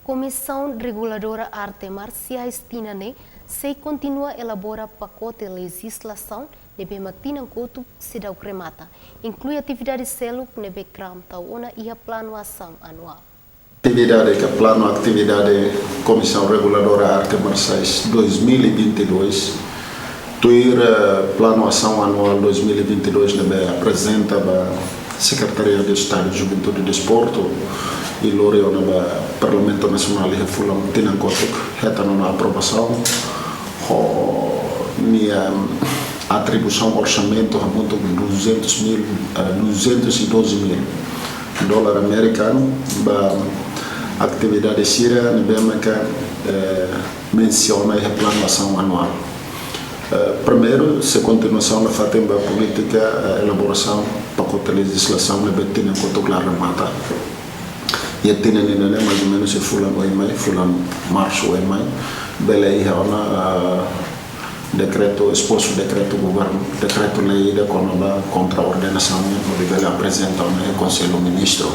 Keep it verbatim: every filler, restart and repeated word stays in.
Komisaun Reguladora Arte Marsiais tinan ne'e sei kontinua elabora pakote lejizlasaun ne'ebé mak tinan kotuk seidauk remata, inklui atividade seluk ne'ebé KRAM tau ona iha planu asaun anuál. Atividade ka planu atividade Komisaun Reguladora Arte Marsiais dois mil e vinte e dois, tuir, eh, planu asaun anuál dois mil e vinte e dois ne'ebé aprezenta ba Sekretaria de Estadu Juventude e Desportu, i lori ona ba Parlamentu Nasionál iha fulan tinan kotuk, hetan ona aprovasaun, ho nia atribuisaun orsamentu hamutuk duzentos mil, eh, duzentos e doze mil dólar amerikanu ba atividade sira ne'ebé maka, eh, mensiona iha planu asaun anuál. Eh, primeiru, sei kontinuasaun nafatin ba polítika, eh, elaborasaun pakote lejizlasaun ne'ebé tinan kotuk la remata. Iha tinan ida-ne'e, mais ou menus iha fulan oin mai, fulan Marsu oin mai, bele iha ona, ah, dekretu, espozu dekretu governu, dekretu-lei ida kona-ba kontra ordenasaun nian, hodi bele aprezenta ona iha Konsellu Ministru.